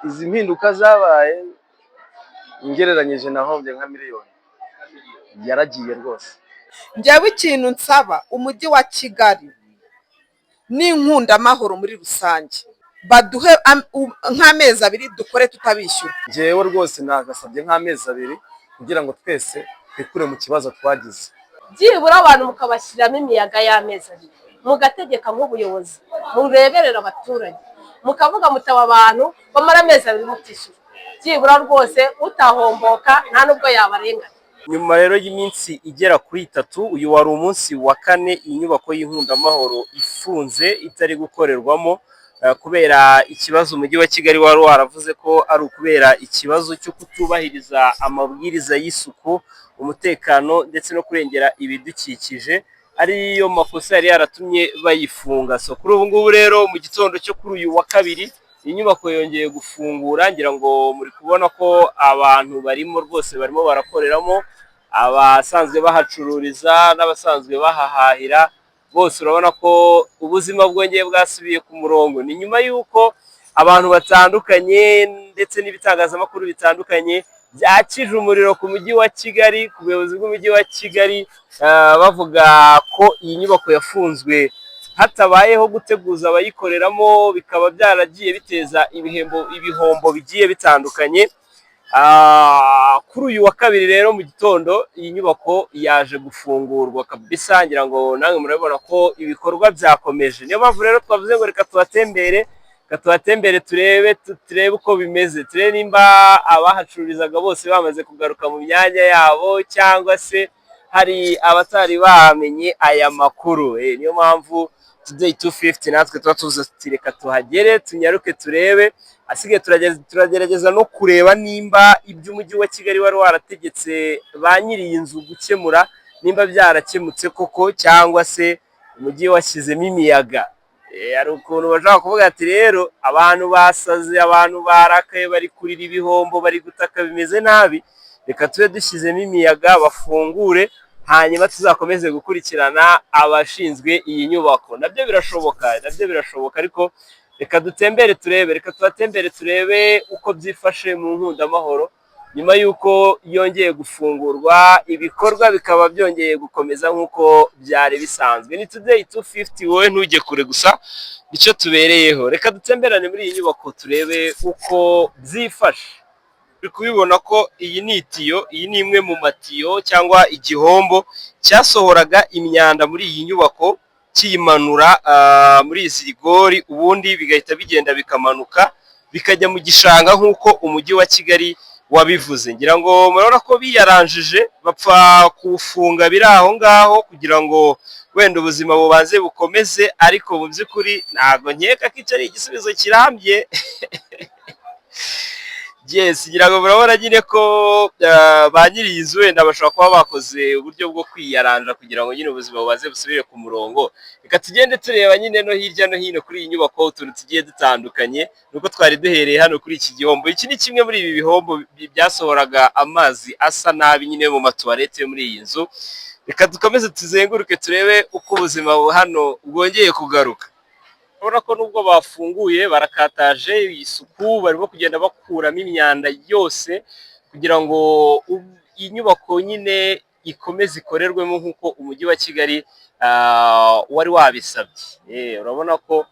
Izi mpinduka zabaye, ngereranyije nahombye nka miliyoni, yaragiye rwose. Njyewe ikintu nsaba Umujyi wa Kigali n'inkundamahoro muri rusange, baduhe nk'amezi 2 dukore tutabishyura. Njyewe rwose nagasabye nk'amezi 2 kugira ngo twese twikure mu kibazo twagize. Byibura abantu mukabashyiriramo imiyaga y'amezi 2, mugategeka nk'ubuyobozi mureberera abaturage, mukavuga mutaba abantu bamara amezi 2 mutishyura, byibura rwose utahomboka nta n'ubwo yabarenganya. Nyuma rero y'iminsi igera kuri 3, uyu wari umunsi wa kane iyi nyubako y'Inkundamahoro ifunze, itari gukorerwamo kubera ikibazo Umujyi wa Kigali wari waravuze ko ari ukubera ikibazo cyo kutubahiriza amabwiriza y'isuku, umutekano ndetse no kurengera ibidukikije, ariyo makosa yari yaratumye bayifunga. So kuri ubu ngubu rero, mu gitondo cyo kuri uyu wa kabiri, iyi nyubako yongeye gufungura. Ngira ngo muri kubona ko abantu barimo rwose, barimo barakoreramo, abasanzwe bahacururiza n'abasanzwe bahahahira bose. Urabona ko ubuzima bwongeye bwasubiye ku murongo. Ni nyuma y'uko abantu batandukanye ndetse n'ibitangazamakuru bitandukanye byakije umuriro ku Mujyi wa Kigali, ku buyobozi bw'Umujyi wa Kigali, bavuga ko iyi nyubako yafunzwe hatabayeho guteguza abayikoreramo, bikaba byaragiye biteza ibihembo, ibihombo bigiye bitandukanye. Kuri uyu wa kabiri rero mu gitondo iyi nyubako yaje gufungurwa kabisa. Ngira ngo namwe murabibona ko ibikorwa byakomeje. Niyo mpamvu rero twavuze ngo reka tuhatembere turebe uko bimeze, turebe nimba abahacururizaga bose bamaze kugaruka mu myanya yabo cyangwa se hari abatari bamenye aya makuru. Niyo mpamvu Today 250 natwe tuba tuvuze tuti reka tuhagere, tunyaruke, turebe. Asigaye turagerageza no kureba nimba ibyo Umujyi wa Kigali wari warategetse ba nyiri iyi nzu gukemura nimba byarakemutse koko, cyangwa se umujyi washyizemo imiyaga. Hari ukuntu bashobora kuvuga ati rero abantu basaze, abantu barakaye, bari kurira ibihombo, bari gutaka, bimeze nabi, reka tube dushyizemo imiyaga bafungure, hanyuma tuzakomeze gukurikirana abashinzwe iyi nyubako. Nabyo birashoboka, nabyo birashoboka. Ariko reka dutembere turebe, reka tuhatembere turebe uko byifashe mu Nkundamahoro nyuma y'uko yongeye gufungurwa, ibikorwa bikaba byongeye gukomeza nk'uko byari bisanzwe. Ni Today 250, wowe ntujye kure gusa, nicyo tubereyeho. Reka dutemberane muri iyi nyubako turebe uko byifashe. Uri kubibona ko iyi ni itiyo, iyi ni imwe mu matiyo cyangwa igihombo cyasohoraga imyanda muri iyi nyubako, kiyimanura muri izi rigori, ubundi bigahita bigenda bikamanuka bikajya mu gishanga nk'uko Umujyi wa Kigali wabivuze. Ngira ngo murabona ko biyaranjije, bapfa kuwufunga biri aho ngaho kugira ngo wenda ubuzima bubanze bukomeze, ariko mu by'ukuri ntabwo nkeka ko icyo ari igisubizo kirambye. Yes, ngira ngo murabona nyine ko ba nyiri iyi nzu wenda bashobora kuba bakoze uburyo bwo kwiyaranja kugira ngo nyine ubuzima bubanze busubire ku murongo. Reka tugende tureba nyine no hirya no hino kuri iyi nyubako utuntu tugiye dutandukanye, nuko twari duhereye hano kuri iki gihombo. Iki ni kimwe muri ibi bihombo byasohoraga amazi asa nabi nyine mu matuwarete yo muri iyi nzu. Reka dukomeze tuzenguruke turebe uko ubuzima hano bwongeye kugaruka. Urabona ko nubwo bafunguye, barakataje isuku, barimo kugenda bakuramo imyanda yose kugira ngo iyi nyubako nyine ikomeze ikorerwemo nk'uko Umujyi wa Kigali wari wabisabye. Urabona ko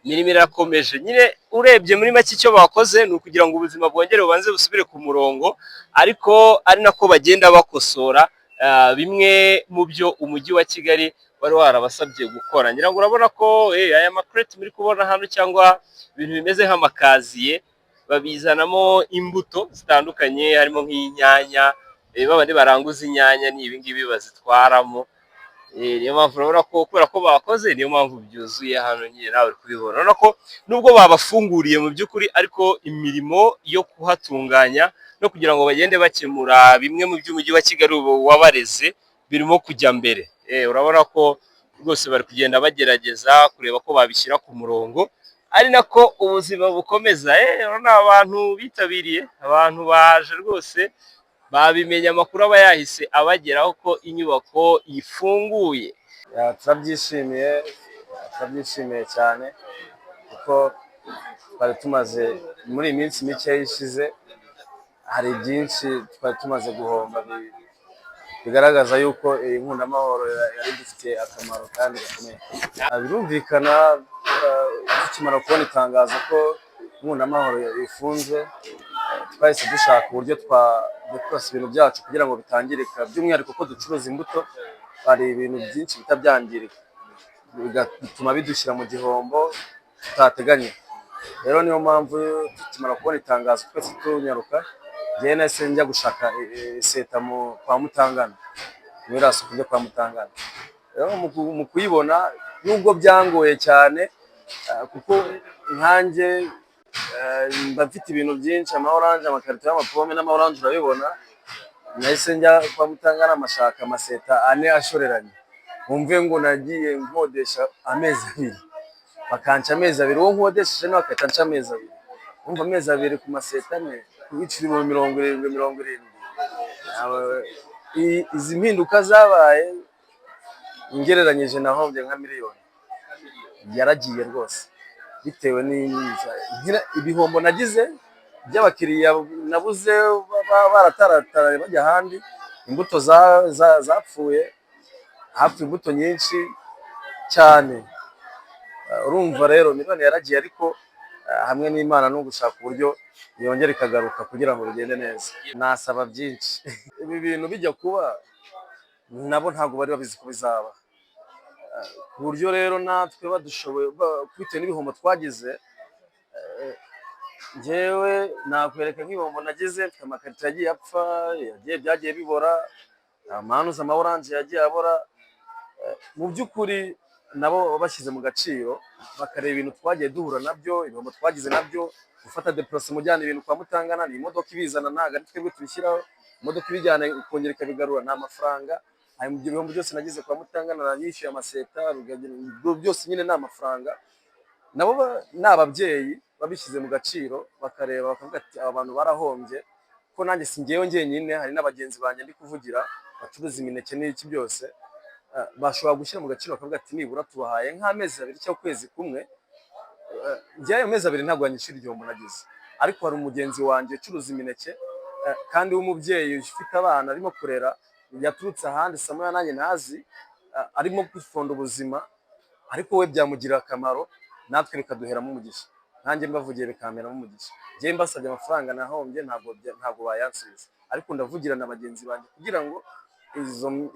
imirimo irakomeje nyine. Urebye muri make icyo bakoze ni ukugira ngo ubuzima bwongere bubanze busubire ku murongo, ariko ari nako bagenda bakosora bimwe mu byo Umujyi wa Kigali wari warabasabye gukora. Ngira ngo urabona ko aya makureti muri kubona hano cyangwa ibintu bimeze nk'amakaziye, babizanamo imbuto zitandukanye, harimo nk'inyanya. Babandi baranguza inyanya ni ibi ngibi bazitwaramo. Niyo mpamvu urabona ko kubera ko bakoze, niyo mpamvu byuzuye hano nyine, nawe uri kubibona. Urabona ko nubwo babafunguriye mu by'ukuri, ariko imirimo yo kuhatunganya no kugira ngo bagende bakemura bimwe mu by'Umujyi wa Kigali ubu wabareze birimo kujya mbere. Urabona ko rwose bari kugenda bagerageza kureba ko babishyira ku murongo, ari nako ubuzima bukomeza. Urabona abantu bitabiriye, abantu baje rwose, babimenye, amakuru aba yahise abageraho ko inyubako ifunguye. Turabyishimiye, turabyishimiye cyane kuko Twari tumaze muri iyi minsi mike ishize, hari byinshi twari tumaze guhomba bigaragaza yuko iyi nkundamahoro yari idufitiye akamaro kandi gakomeye. Birumvikana, tukimara kubona itangazo ko inkundamahoro ifunze, twahise dushaka uburyo twa ibintu byacu kugira ngo bitangirika, by'umwihariko ko ducuruza imbuto, hari ibintu byinshi bihita byangirika bigatuma bidushyira mu gihombo tutateganya. Rero niyo mpamvu tukimara kubona itangazo twese tunyaruka, njyewe nahise njya gushaka iseta kwa Mutangana, muri iriya soko ryo kwa Mutangana. Rero mu kuyibona, nubwo byangoye cyane, kuko nkanjye mba mfite ibintu byinshi, ama orange, amakarito y'amapome n'ama orange urabibona, nahise njya kwa Mutangana mashaka amaseta 4 ashoreranye. Wumve ngo nagiye nkodesha amezi 2, bakanca amezi 2, uwo nkodesheje nawe agahita anca amezi 2. Urumva amezi 2 ku maseta 4, kubicira 70,000 70. Izi mpinduka zabaye, ngereranyije nahombye nka miliyoni. Yaragiye rwose bitewe ibihombo nagize by'abakiriya nabuze barataratara bajya ahandi, imbuto zapfuye, hapfuye imbuto nyinshi cyane. Urumva rero miliyoni yaragiye, ariko hamwe n'Imana no gushaka uburyo yongera ikagaruka kugira ngo bigende neza. Nasaba byinshi. Ibi bintu bijya kuba nabo ntabwo bari babizi ko bizaba. Ku buryo rero natwe badushoboye, bitewe n'ibihombo twagize, njyewe nakwereka nk'ibihombo nagize, mfite amakarito yagiye apfa, yagiye byagiye bibora, amanuza ama orange yagiye abora. Mu by'ukuri nabo bashyize mu gaciro bakareba ibintu twagiye duhura nabyo, ibihombo twagize nabyo, gufata déplacement ujyana ibintu kwa Mutangana, ni imodoka ibizana, ntabwo ari twebwe tubishyiraho, imodoka ibijyana ikongera ikabigarura ni amafaranga. Ibyo bihombo byose nagize kwa Mutangana, nishyuye amaseta, byose nyine ni amafaranga. Nabo ni ababyeyi babishyize mu gaciro bakareba bakavuga ati aba bantu barahombye, ko nanjye si njyewe njyenyine, hari n'abagenzi banjye ndi kuvugira bacuruza imineke n'iki byose, bashobora gushyira mu gaciro bakavuga ati nibura tubahaye nk'amezi 2 cyangwa ukwezi kumwe. Njyewe ayo mezi 2 ntabwo yanyishyura igihombo nagize, ariko hari umugenzi wanjye ucuruza imineke, kandi w'umubyeyi ufite abana arimo kurera, yaturutse ahandi saa moya nanjye ntazi, arimo gufonda ubuzima, ariko we byamugirira akamaro, natwe bikaduheramo umugisha. Nanjye mbavugiye bikamperamo umugisha. Njyewe mbasabye amafaranga nahombye ntabwo bayansubiza, ariko ndavugira na bagenzi banjye kugira ngo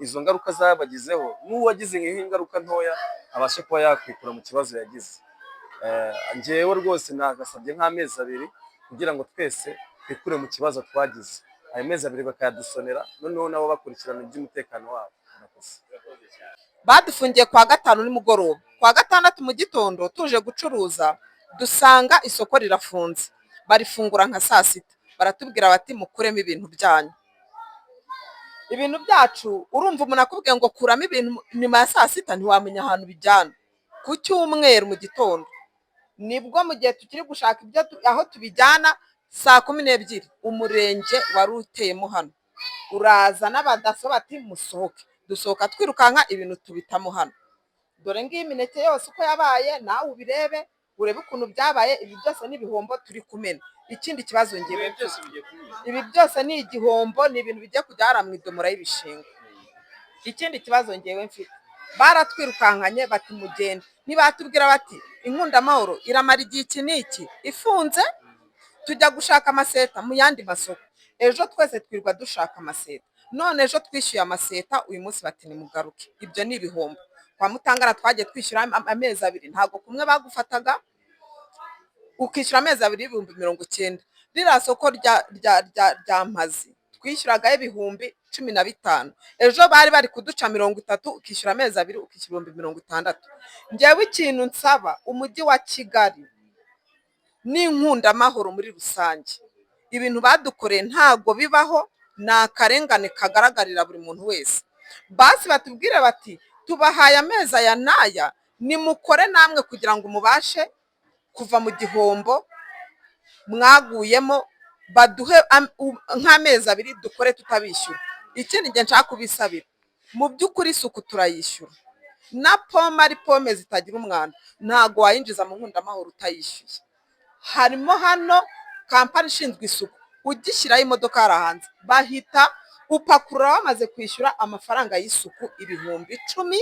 izo ngaruka zabagizeho, n'uwagize nk'ingaruka ntoya abashe kuba yakwikura mu kibazo yagize. Njyewe rwose nagasabye nk'amezi 2 kugira ngo twese twikure mu kibazo twagize. Ayo mezi 2 bakayadusonera, noneho nabo bakurikirana iby'umutekano wabo. Murakoze. Badufungiye kwa gatanu nimugoroba, kwa gatandatu mu gitondo tuje gucuruza dusanga isoko rirafunze, barifungura nka saa sita, baratubwira bati mukuremo ibintu byanyu. Ibintu byacu, urumva umuntu akubwiye ngo kuramo ibintu nyuma ya saa sita, ntiwamenya ahantu bijyana. Ku cyumweru mu gitondo nibwo mu gihe tukiri gushaka ibyo aho tubijyana, saa 12 umurenge wari uteyemo hano uraza n'abadaso bati musohoke. Dusohoka twirukanka, ibintu tubitamo hano. Dore ngiyi imineke yose uko yabaye, nawe ubirebe, urebe ukuntu byabaye. Ibi byose ni ibihombo turi kumena. Ikindi kibazo ngewe, Ibi byose bigiye kumena. Ibi byose ni igihombo, ni ibintu bigiye kujya hariya mu idomora y'ibishingwe. Ikindi kibazo ngewe mfite, baratwirukankanye bati mugende, ntibatubwira bati inkundamahoro iramara igihe iki n'iki ifunze. Tujya gushaka amaseta mu yandi masoko, ejo twese twirwa dushaka amaseta, none ejo twishyuye amaseta, uyu munsi bati nimugaruke. Ibyo ni ibihombo. Kwa Mutangana twagiye twishyura amezi 2, ntabwo kumwe bagufataga ukishyura amezi 2 90,000. Ririya soko rya Mpazi twishyuragaho 15,000, ejo bari bari kuduca 30, ukishyura amezi 2 ukishyura 60,000. Njyewe ikintu nsaba umujyi wa Kigali n'inkundamahoro muri rusange, ibintu badukoreye ntabwo bibaho, ni akarengane kagaragarira buri muntu wese. Basi batubwire bati tubahaye amezi aya n'aya, nimukore namwe kugira ngo mubashe kuva mu gihombo mwaguyemo, baduhe nk'amezi 2 dukore tutabishyura. Ikindi njye nshaka kubisabira, mu by'ukuri isuku turayishyura, na pome ari pome zitagira umwanda, ntabwo wayinjiza mu nkundamahoro utayishyuye. Harimo hano kampani ishinzwe isuku, ugishyiraho imodoka hariya hanze bahita upakurura bamaze kwishyura amafaranga y'isuku 10,000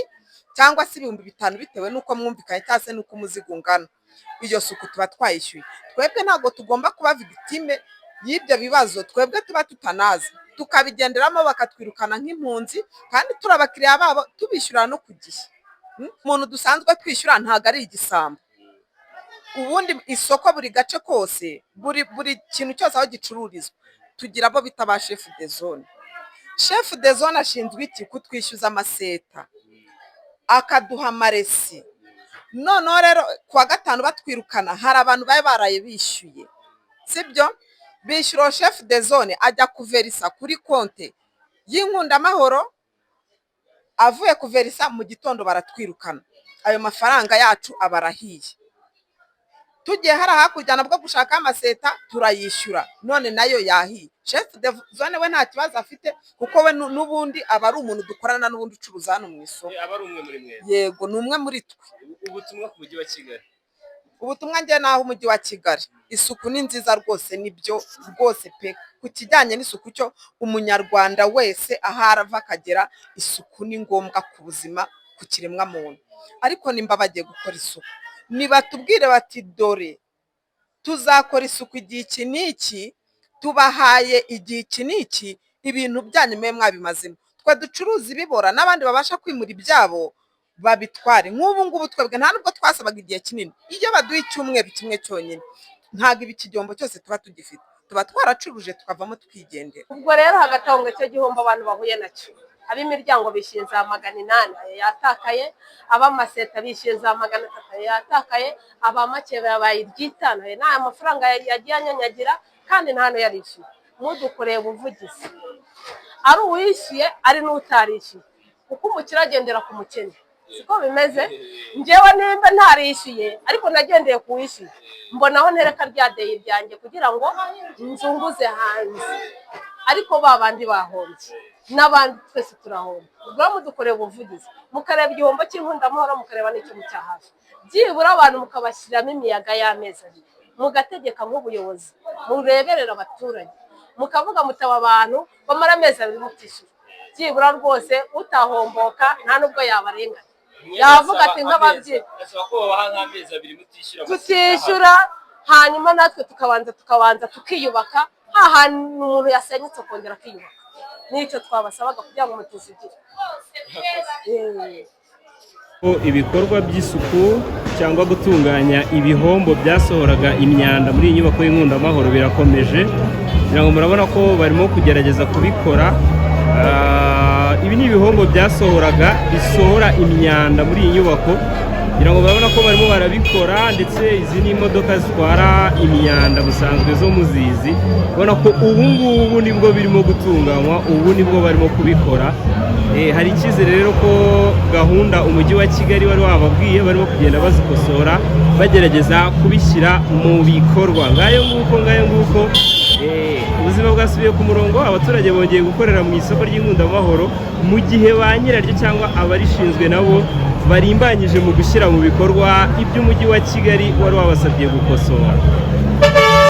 cyangwa se 5000, bitewe n'uko mwumvikanye cyangwa se n'uko umuzigo ungana. Iyo suku tuba twayishyuye. Twebwe ntabwo tugomba kuba victime y'ibyo bibazo, twebwe tuba tutanazi, tukabigenderamo bakatwirukana nk'impunzi kandi turi abakiriya babo, tubishyura no ku gihe. Umuntu dusanzwe twishyura ntabwo ari igisambo. Ubundi isoko, buri gace kose, buri kintu cyose aho gicururizwa, tugira abo bita ba chef de zone. Chef de zone ashinzwe iki? Kutwishyuza amaseta, akaduha amaresi. Noneho rero kuwa gatanu batwirukana, hari abantu bari baraye bishyuye, sibyo? Bishyura uwo chef de zone, ajya kuverisa kuri konte y'Inkundamahoro. Avuye kuverisa mu gitondo baratwirukana, ayo mafaranga yacu aba arahiye. Tugiye hariya hakurya nabwo gushaka amaseta, turayishyura, none nayo yahiye. Chef de zone we nta kibazo afite, kuko we n'ubundi aba ari umuntu dukorana, n'ubundi ucuruza hano mu isoko. Aba ari umwe muri mwe. Yego, ni umwe muri twe. Ubutumwa ku mujyi wa Kigali? Ubutumwa njye naho umujyi wa Kigali, isuku ni nziza rwose, nibyo rwose pe. Ku kijyanye n'isuku cyo, umunyarwanda wese aho arava akagera, isuku ni ngombwa ku buzima, ku kiremwamuntu. Ariko nimba bagiye gukora isuku, nibatubwire bati: "Dore tuzakora isuku igihe iki n'iki, tubahaye igihe iki n'iki, ibintu byanyu mube mwabimazemo." Twe ducuruza ibibora n'abandi babasha kwimura ibyabo babitware. Nk'ubu ngubu twebwe nta nubwo twasabaga igihe kinini. Iyo baduha icyumweru kimwe cyonyine, ntabwo ibi igihombo cyose tuba tugifite, tuba twaracuruje tukavamo tukigendera. Ubwo rero hagati aho ngo icyo gihombo abantu bahuye nacyo, ab'imiryango bishyuye za 800, ayo yatakaye. Ab'amaseta bishyuye za 300, ayo yatakaye. Abamakeba yabaye iry'itanu, ayo ni aya mafaranga yagiye anyanyagira kandi nta hantu yarishyuye. Mudukoreye ubuvugizi, ari uwishyuye ari n'utarishyuye, kuko umukire agendera ku mukene, siko bimeze? Njyewe nimba ntarishyuye ariko nagendeye ku wishyuye, mbonaho ntereka rya deyi ryanjye kugira ngo nzunguze hanze, ariko ba bandi bahombye n'abandi twese turahomba. Ubwo rero mudukoreye ubuvugizi, mukareba igihombo cy'Inkundamahoro, mukareba n'icyo mu cya hafi, byibura abantu mukabashyiriramo imiyaga y'amezi 2, mugategeka nk'ubuyobozi mureberera abaturage, mukavuga mutaba abantu bamara amezi 2 mutishyura, byibura rwose utahomboka nta nubwo yabarenganya, yavuga ati nk'ababyeyi Gasaba ko babaha nk'amezi 2 mutishyura. Tutishyura, hanyuma natwe tukabanza tukiyubaka, hantu umuntu yasenyutse akongera akiyubaka. Nicyo twabasabaga kugira ngo mutuzigire. Ibikorwa by'isuku cyangwa gutunganya ibihombo byasohoraga imyanda muri iyi nyubako y'Inkundamahoro birakomeje. Kugira ngo murabona ko barimo kugerageza kubikora. Ibi ni ibihombo byasohoraga, bisohora imyanda muri iyi nyubako. Kugira ngo murabona ko barimo barabikora, ndetse izi ni imodoka zitwara imyanda busanzwe zo muzizi. Ubona ko ubu ngubu nibwo birimo gutunganywa, ubu nibwo barimo kubikora. Hari icyizere rero ko gahunda umujyi wa Kigali wari wababwiye barimo kugenda bazikosora, bagerageza kubishyira mu bikorwa. Ngayo nguko, ngayo nguko. Ubuzima bwasubiye ku murongo, abaturage bongeye gukorera mu isoko ry'Inkundamahoro, mu gihe ba nyiraryo cyangwa abarishinzwe nabo barimbanyije mu gushyira mu bikorwa ibyo umujyi wa Kigali wari wabasabye gukosora.